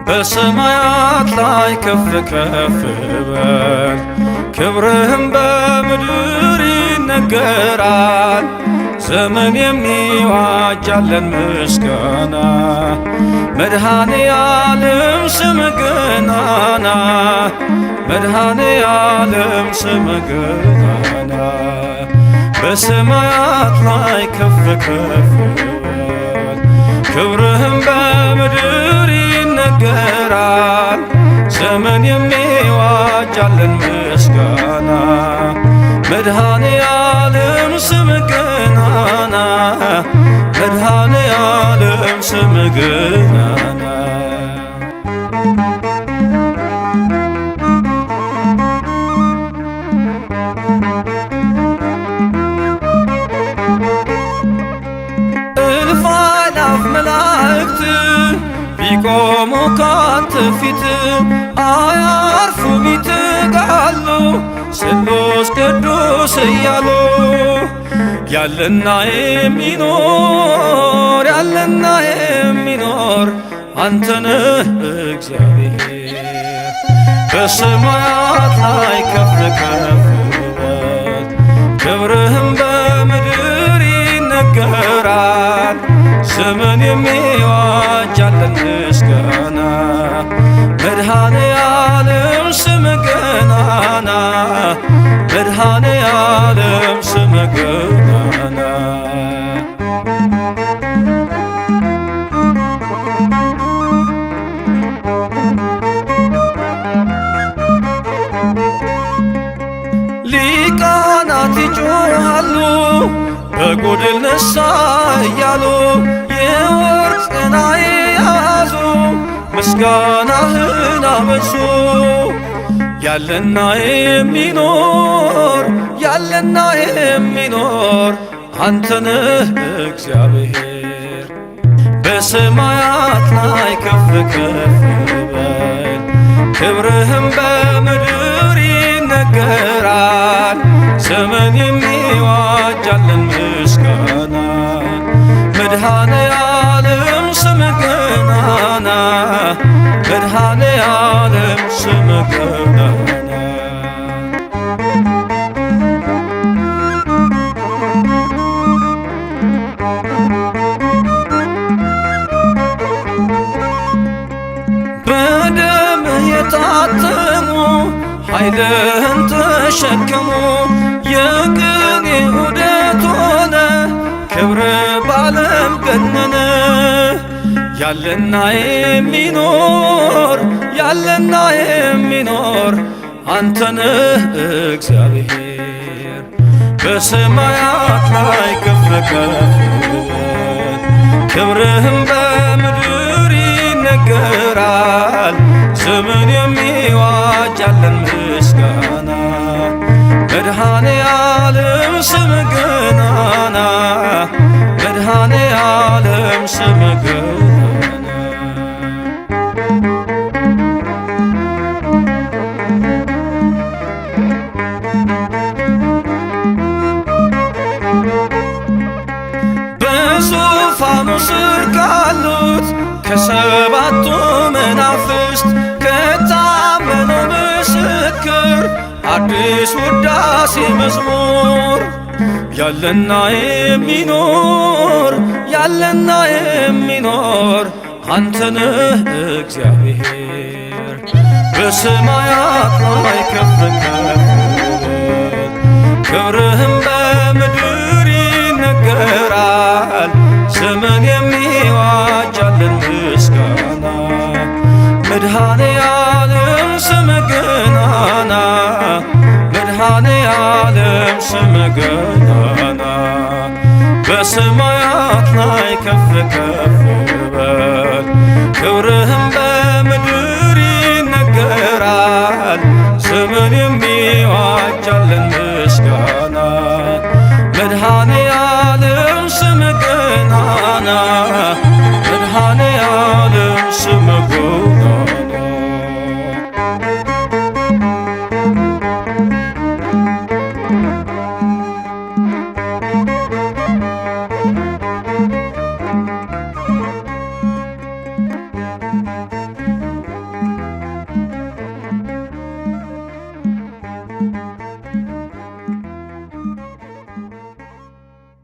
በሰማያት ላይ ከፍ ከፍ በል፣ ክብርህም በምድር ይነገራል። ዘመን የሚዋጃለን ምስጋና፣ መድኃኔ ዓለም ስም ገናና፣ መድኃኔ ዓለም ስም ገናና። በሰማያት ላይ ከፍ ከፍ በል፣ ክብርህም በምድር ይነገራል። ዘመን የሚዋጃለን ምስጋና፣ መድኃኔ ዓለም ስም ገናና፣ መድኃኔ ዓለም ስም ገናና። እልፍ አእላፍ መላእክት ቢቆሙ ካንተ ፊት፣ አያርፉም ይተጋሉ ስሉስ ቅዱስ እያሉ። ያለና የሚኖር፣ ያለና የሚኖር፣ አንተ ነህ እግዚአብሔር። በሰማያት ላይ ከፍ ከፍ በል፣ ክብርህም በምድር ይነገራል። ዘመን የሚዋጃለን ምስጋና፣ መድኃኔ ዓለም ስም ገናና፣ መድኃኔ ዓለም ስም ገናና። ሊቃናት ይጮኻሉ በጎድል ነሳ እያሉ፣ የወርቅ ጽና የያዙ ምስጋናህን አበዙ። ያለና የሚኖር፣ ያለና የሚኖር፣ አንተ ነህ እግዚአብሔር። በሰማያት ላይ ከፍ ከፍ በል፣ ክብርህም በምድር ይነገራል። ዘመን የሚዋጃለን ምስጋና፣ መድኃኔ ዓለም ስም ገናና፣ መድኃኔ ዓለም ስም ገናና። በደምህ የታተሙ ኃይልህን ተሸከሙ፣ የቅኔ ዑደት ሆነ ክብር ባለም ገነነ። ያለና የሚኖር፣ ያለና የሚኖር፣ አንተ ነህ እግዚአብሔር። በሰማያት ላይ ከፍ ከፍ በል፣ ክብርህም በምድር ይነገራል። ዘመን የሚዋጃለን ምስጋና፣ መድኃኔ ዓለም ስም ገናና፣ መድኃኔ ዓለም ስም ገናና። በዙፋኑ ስር ካሉት ከሰባቱ መናፍስት፣ ከታመነው ምስክር አዲስ ውዳሴ መዝሙር። ያለና የሚኖር፣ ያለና የሚኖር፣ አንተ ነህ እግዚአብሔር። በሰማያት ላይ ከፍ ከፍ በል፣ ክብርህም በምድር ይነገራል። ዘመን የሚዋጃለን ምስጋና፣ መድኃኔ ዓለም ስም ገናና፣ መድኃኔ ዓለም ስም ገናና። በሰማያት ላይ ከፍ ከፍ በል፣ ክብርህም በምድር ይነገራል። ዘመን የሚዋጃለን ምስጋና፣ መድኃኔ ዓለም ስምህ ገናና፣ መድኃኔ ዓለም ስምህ።